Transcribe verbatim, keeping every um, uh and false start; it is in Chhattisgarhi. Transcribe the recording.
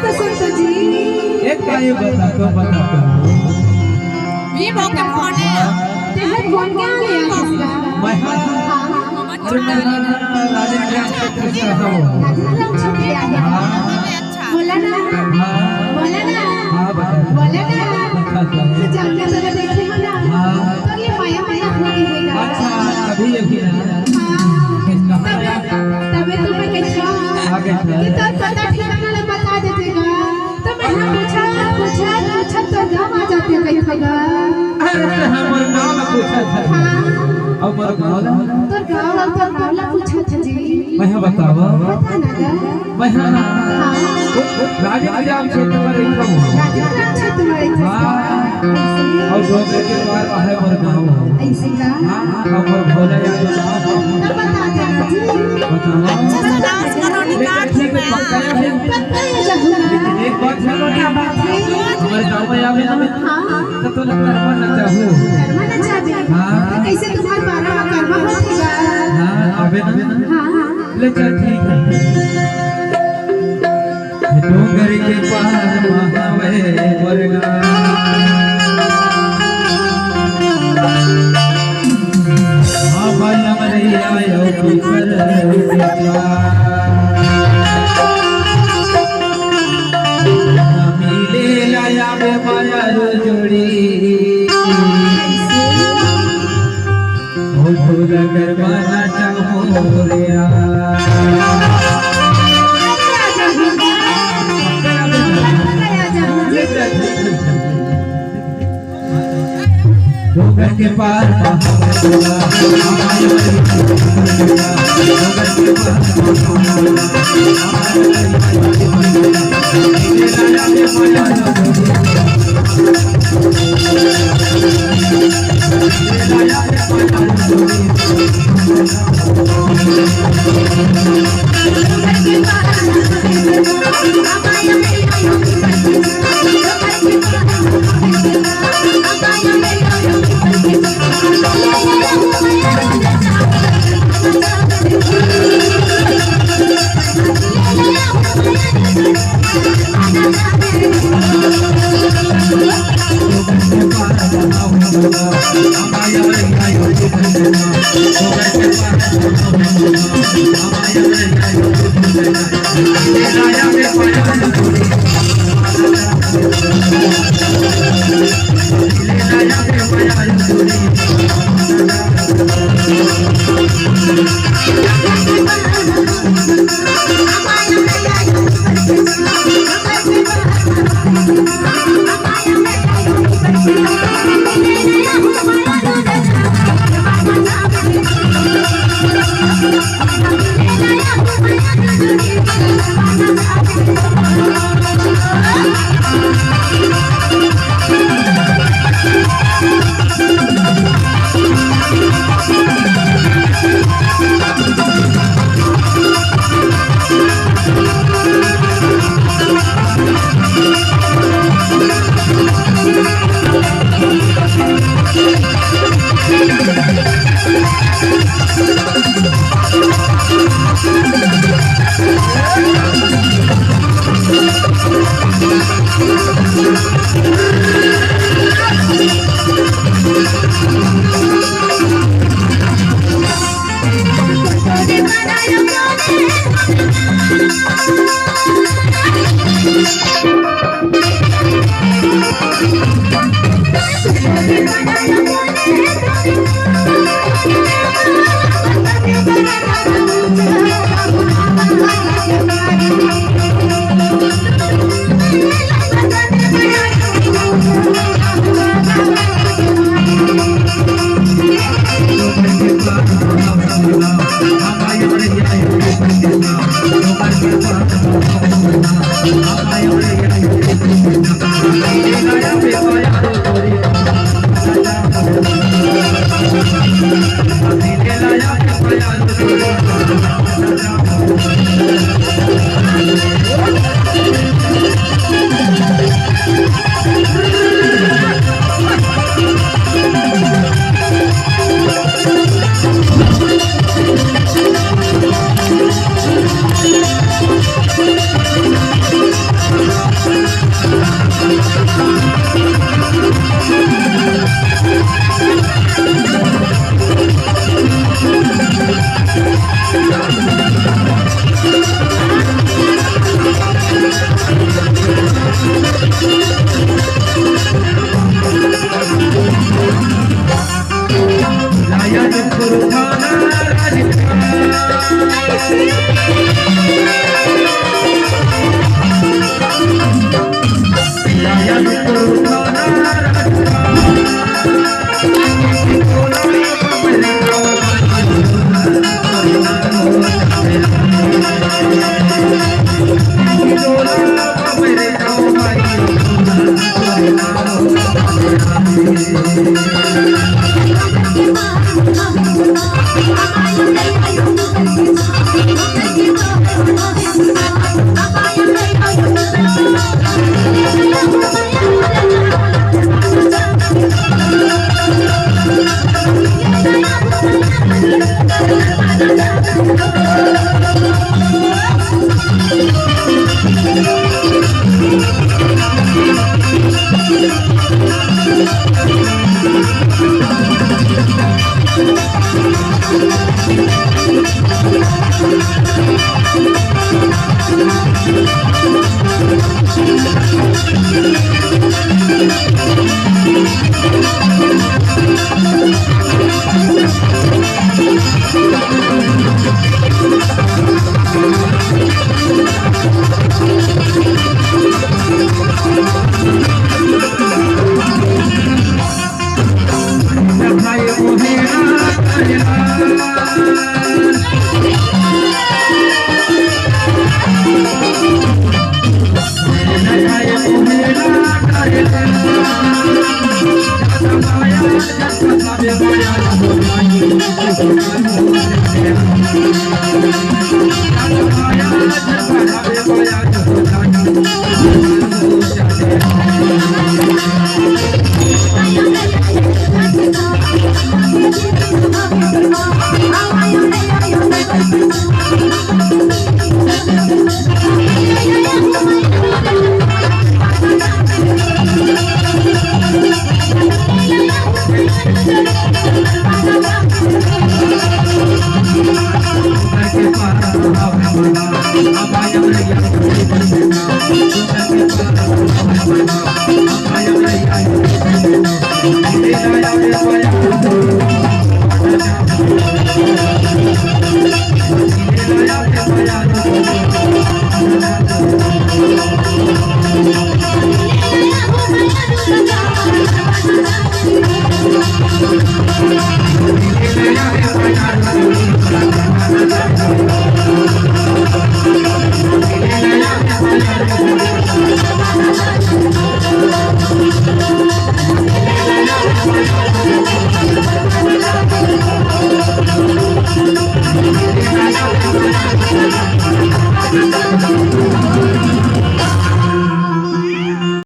बसंत जी। एक बार ये बता दो, बता दो। ये मौका कौन है? तेहर कौन क्या ले आया इसका? मैं हाँ। हाँ। राजेंद्र राजेंद्र राम छेत्री से आता हूँ। राजेंद्र राम छेत्री आ गया। हाँ। बोला ना। हाँ। बोला ना। हाँ, बता दो। बोला ना। बता दो। तो जाने तो देखे हो ना। हाँ। तो ये माया माया हो गई है। अच्छा, अभी, अभी ना। हाँ। तबे, तबे तो मैं कहती हूँ आ गया था। कि तोर पता ठिकाना ला बता देते गा। तो मैं हाँ पूछा, पूछा, पूछा, तोर गाँव आ जाते कहीं का गा। अरे, तो हमर गाँव ला पूछा था। हाँ। अब मोर गाँव ला? तोर गाँव ला, तोर गाँव ला पूछा था जी। मैं हाँ बतावा। बता ना गा। मैं हाँ ना। हाँ। राजेंद्र राम क्षेत्र में रहता हूँ। राजेंद्र राम क्षेत्र में रहता हूँ। हाँ। ऐसे। और डोंगर के पार है मोर गाँव। ऐसे का? हाँ, हाँ, और भोला यादव गाँव। तो बता देना जी। बतावा। अच्छा से डांस करो, लेकिन निकाल ठीक है, पक्का है। पक्का है जरूर। लेकिन एक बात है, क्या बात है? हमारे गाँव में आवे ना, हाँ, हाँ। तो तोला करवा नचाहूँ। करवा नचाबे? हाँ। तो कैसे तुम्हार बारह में करवा होती बा? हाँ, आवे ना। हाँ, हाँ। ले चल, ठीक है। डोंगर के पार महावे मोर गाँव। हाँ, बालम रहिया यो पीपर के पार। मिले लाया बे माया रो जोड़ी। ओ भोला करवाना चाहो रे आ। डोंगर के पार